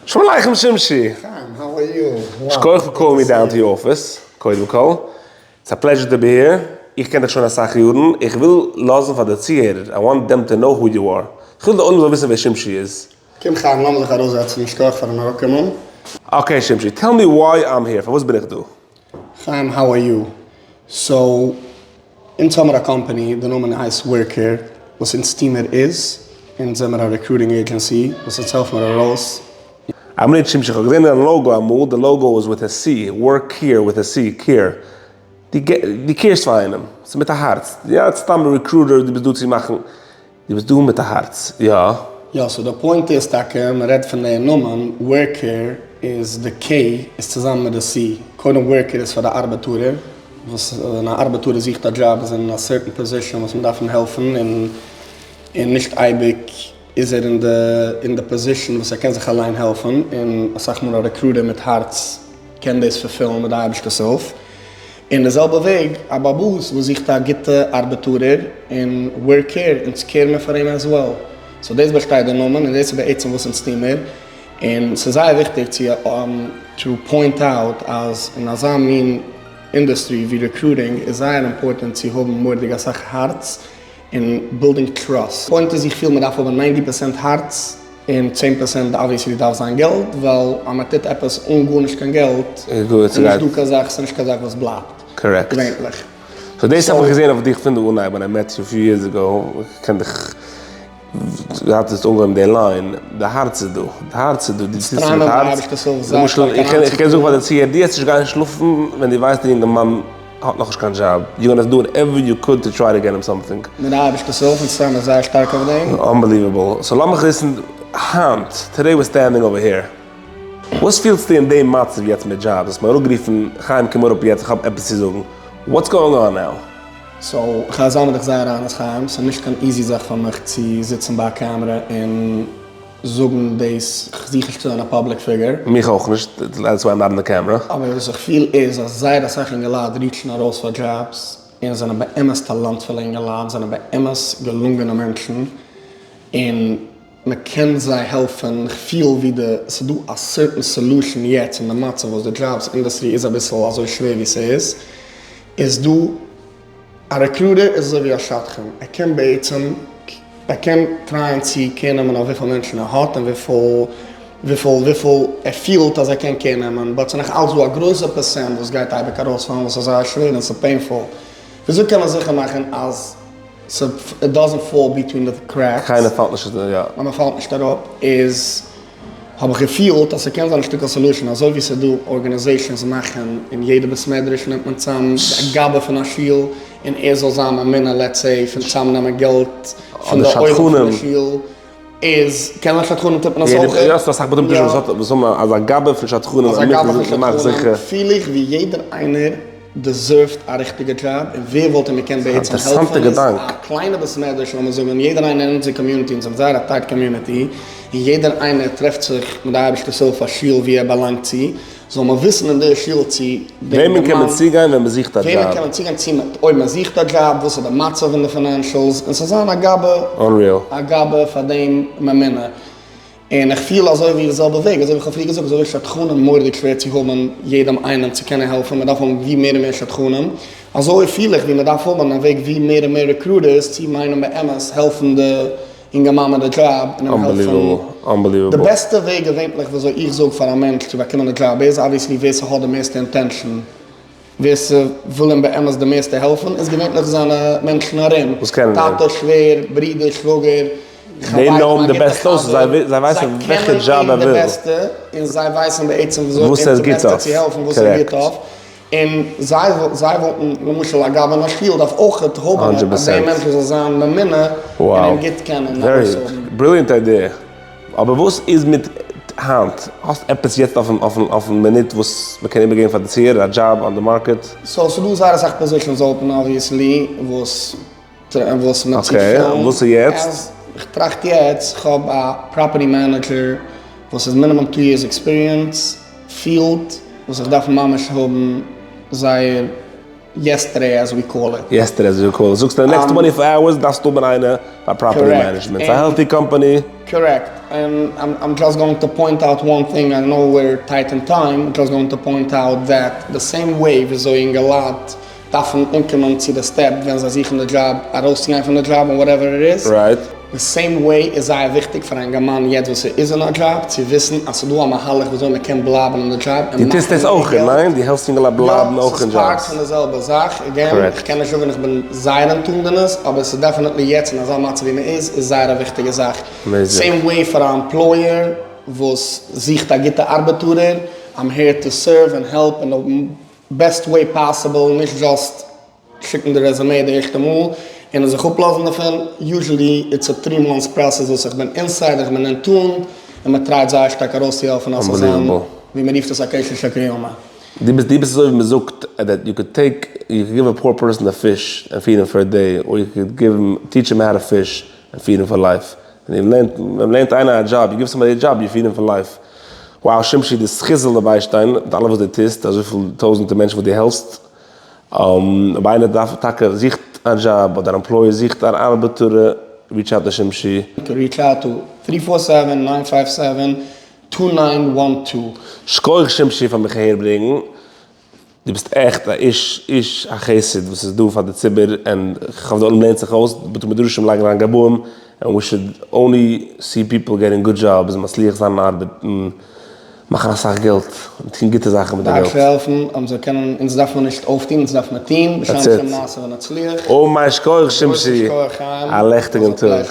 שלום עליכם שמשי! חיים, how are you? שכוח פאר calling מיר down to your office, קודם כל. It's a pleasure to be here. איך קען דיך שוין אסאך יארן. איך וויל לאזן פאר די צוהערער, I want them to know who you are. איך וויל די עולם זאל וויסן ווער שמשי איז. קום חיים, לאמיר זיך ארויסזעצן, שכוח פארן אראפקומען. Okay שמשי, tell me why I'm here, פארוואס בין איך דא? חיים, how are you? So, אונז האמיר א קאמפאני, די נאמען הייסט WorkCare, וואס אונז טוה מיר איז, אונז זעמיר א recruiting agency, וואס אונז העלף מיר ארויס. א מינוט שמשי, איך האב געזען דיין logo אמאל, די logo איז with a C, work care with a C, care. דו קעירסט פאר איינעם, ס'איז מיט א הארץ, יא, סתם א recruiter, דו ביסט דא צו מאכן. דו ביסט דא מיט א הארץ, יא? יא, so די point איז טאקע, מען רעדט פון די נאמען, WorkCare איז די K איז צוזאמען מיט די C, קודם worker איז פאר די ארבעטארער, וואס ווען א ארבעטארער זוכט א דזשאב איז ער אין א certain position וואס מען דארף אים העלפן, און און נישט אייביג איז ער אין די אין די position וואס ער קען זיך אליין העלפן, און אסאך מאל א recruiter מיט הארץ קען דאס fulfill ן מיט די אייבערשטער'ס הילף. אין די זעלבע וועג א באבאס וואס זוכט א גוטע ארבעטארער און we're care אונז care מיר פאר אים as well. So דאס באשטייט די נאמען און דאס איז בעצם וואס אונז טוהן מיר. און ס'איז זייער וויכטיג צו to point out אז אין אזא מין industry ווי recruiting איז זייער important צו האבן מורא'דיג אסאך הארץ און building trust. Point איז איך פיל מ'דארף האבן ninety percent הארץ און צען percent obviously דארף זיין געלט, ווייל אז מען טוט עפעס אן גארנישט קיין געלט איז נישט דא קיין זאך, ס'איז נישט קיין זאך וואס בלייבט. Correct. געווענליך. So דאס האב איך געזען אויף דיך פון די אנהייב ווען I met you few years ago, איך קען דיך, דו האסט אנגעהויבן די line, די הארץ איז דא, די הארץ איז דא, דו טוסט עס מיט הארץ, למשל איך קען זאגן פאר די צוהערער, דו העסט נישט גיין שלאפן ווען דו ווייסט די יונגערמאן האט נאכנישט קיין דזשאב, you gonna do whatever you could to try to get him something. מיט די אייבערשטער'ס הילף אונז טרייען מיר זייער שטארק אויף דעם. Unbelievable. So לאמיך וויסן, היינט, today we're standing over here, וואס פילסטו אין דעם מצב יעצט מיט דזשאבס? האסט מיר אראפגערופן, חיים קום אראפ יעצט איך האב עפעס צו זאגן, what's going on now? So, כ'גיי זיין מיט דיך זייער honest חיים, ס'איז נישט קיין easy זאך פאר מיך צו זיצן ביי א קעמרע און זאגן דאס, כ'זוך נישט צו זיין א public figure. מיך אויך נישט, that's why I'm not on the camera. אבער וואס איך פיל איז אז זייער אסאך אינגעלייט ריטשן ארויס פאר דזשאבס און זענען באמת טאלאנטפולע אינגעלייט, זענען באמת געלונגענע מענטשן און מען קען זיי העלפן, איך פיל ווי די ס'איז דא א certain solution יעצט אין די מצב וואס די jobs industry איז אביסל אזוי שווער ווי ס'איז, איז דא. א recruiter איז אזוי ווי א שדכן, ער קען בעצם, ער קען טרייען צו care נעמען אויף וויפיל מענטשן ער האט און וויפיל וויפיל וויפיל ער פילט אז ער קען care נעמען, but ס'נאך אלץ דא א גרויסע פערסענט וואס גייט אייביג ארויספאלן וואס איז זייער שווער און ס'איז painful. וויאזוי קען מען זיכער מאכן אז ס' it doesn't fall between the cracks? קיינער פאלט נישט יא. אז מ'פאלט נישט אראפ איז. האב איך געפילט אז ס'קען זיין א שטיקל solution, אזוי ווי ס'איז דא organizations מאכן אין יעדע בית מדרש נעמט מען צאם א גבאי פון א שול און ער זאל זיין ממונה let's say פון צאם נעמען געלט פון די עולם פון די שול, איז קען זיין שדכנים טוט מען עס אויך. יא ס'דא אסאך בתי מדרשים וואס האבן אזא גבאי פון שדכנים אזא גבאי פון שדכנים פיל איך ווי יעדער איינער deserve ט א ריכטיגע דזשאב, און ווער וואלט אים געקענט בעצם העלפן איז א קליינע בית מדרש לאמיר זאגן, יעדער איינער אין אונזער community, אונז האבן זייער א tight community, און יעדער איינער טרעפט זיך מיט די אייבערשטער'ס הילף א שול ווי ער באלאנגט צו, זאל מען וויסן אין די שול צו דעם וועמען קען מען צוגיין ווען מען זוכט א דזשאב? וועמען קען מען צוגיין צו אויב מען זוכט א דזשאב, וואס איז די מצב אין די financials, און ס'זאל זיין א גבאי, א גבאי פאר דעם ממונה. און איך פיל אזוי ווי די זעלבע וועג, אזוי ווי איך האב פריער געזאגט, אזוי ווי שדכנים מורא'דיג שווער צו האבן יעדעם איינעם צו קענען העלפן, מען דארף האבן ווי מער און מער שדכנים, אזוי פיל איך ווי מען דארף האבן א וועג ווי מער און מער recruiters צו מיינען באמת העלפן די אינגערמאן מיט די דזשאב און אים העלפן. די בעסטע וועג געווענטליך וויאזוי איך זאג פאר א מענטש צו באקומען די דזשאב איז obviously ווער ס'האט די מערסטע intention, ווער ס'וויל אים באמת די מערסטע העלפן איז געווענטליך זיינע מענטשן ארום, טאטע, שווער, ברודער, שוואגער, חברים, א גוטע חבר, זיי קענען אים די בעסטע און זיי ווייסן בעצם וויאזוי אים די בעסטע צו העלפן, וואס ער גוט אויף, און זיי זיי וואלטן, למשל א גבאי אין א שול דארף אויכעט האבן אז דער מענטש זאל זיין ממונה און אים גוט קענען ארויסהאבן. Brilliant idea. אבער וואס איז מיט היינט? האסט עפעס יעצט אויפן מינוט וואס מ'קען איבערגעבן פאר די צוהערער, א דזשאב on the market? So ס'דא זייער אסאך positions open obviously וואס וואס מען צו פילן. Okay, וואס איז יעצט? איך טראכט יעצט, כ'האב א property manager וואס איז minimum two years experience, field, וואס איך דארף ממש האבן זייער yesterday as we call it. Yesterday as we call it. זאגסט אין די next twenty four hours דארפסטו האבן איינער פאר property management. ס'איז א healthy company. Correct. און I'm just going to point out one thing, I know we're tight in time, just going to point out that the same way וויאזוי אינגעלייט דארפן אנקומען צו די step ווען זיי זוכן די דזשאב ארויסצוגיין פון די דזשאב און whatever it is, די same way איז זייער וויכטיג פאר א אינגערמאן יעצט וואס ער איז אין א דזשאב צו וויסן אז ס'איז דא א מהלך וויאזוי מען קען בלייבן אין די דזשאב און דו טוסט מאכן דאס מער אויך, געלט. ניין? דו העלפסט אינגעלייט יא, בלייבן אויך ס'איז אין part דזשאבס. פון די זעלבע זאך, again, איך קען נישט זאגן איך בין זייער in tune אין עס, אבער ס'איז definitely יעצט אין אזא מצב ווי מען איז, איז זייער א וויכטיגע זאך. same way פאר א employer וואס זוכט א גוטע ארבעטארער, I'm here to serve and help in the best way possible, נישט just שיקן די resume די ערשטע מאל און זיך אפלאזן דערפון, usually it's a three months process וואס איך בין inside, איך בין in tune, און מען try ט זייער שטארק ארויסצוהעלפן אז ס'זאל זיין ווי מען רופט עס א קשר של קיימא. דו ביסט דו ביסט אזוי ווי מען זאגט that you could take you could give a poor person a fish and feed him for a day or you could give him teach him how to fish and feed him for life. ווען לערנט ווען לערנט איינער א דזשאב you give somebody a job you feed him for life. Wow שמשי די זכות זאל דיר ביישטיין מיט אלע וואס דו טוסט אזויפיל טויזענטער מענטשן וואס דו העלפסט. אויב איינער דארף טאקע זוכט א דזשאב אדער employer זוכט אן ארבעטער reach out to שמשי. To reach out to three four seven nine five seven two nine one two. שכוח שמשי פאר מיך אהער ברענגן, דו ביסט עכט א איש איש החסד וואס איז דא פאר די ציבור און כ'האף די עולם לערנט זיך אויס, בתי מדרשים לייגן אריין גבאים and we should only see people getting good jobs און מצליח זיין אין ארבעט און מאכן אסאך געלט און טון גוטע זאכן מיט די געלט. דארף העלפן אז מ'זאל קענען, אונז דארף מען נישט אויפטון, אונז דארף מען טון, בשם השם נעשה ונצליח. אמן, שכוח שמשי, גרויסן שכוח חיים, א לעכטיגן טאג.